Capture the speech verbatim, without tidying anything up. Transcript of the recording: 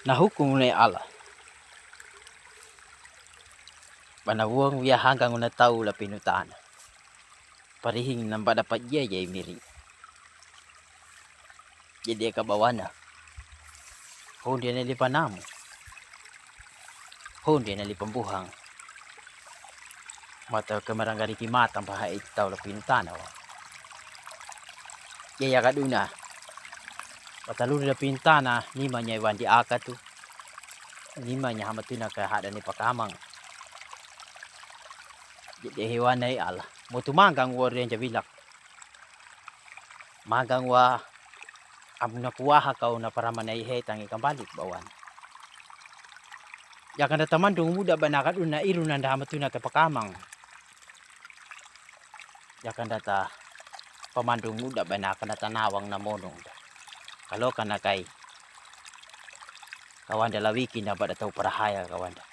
Nahukum ne Allah. Bana wong wia hanggang una tau la pinutana. Parihing namba da pajia ya imiri. Jadi ka bawana. Hundi ne li panamu. Hundi ne li pambuhang. Mata ke marangari ki mata paha itau la pintana wa. Ya ya kaduna. Mata lu la pintana ni manya wandi akatu. Ni manya hamatuna ke hada ni pakamang. Jadi hewan ai Allah. Mutu manggang wa renja bilak. Magang wa amuna kuaha kau na paramana ihe tangi kambali bawan. Yakanda tamandung muda bana kaduna iru nanda hamatuna ke pakamang. Yakanda ta pamandung muda bana kana tanawang na monung. Kalau kana kai kawanda lawiki na bada tau parahaya kawanda.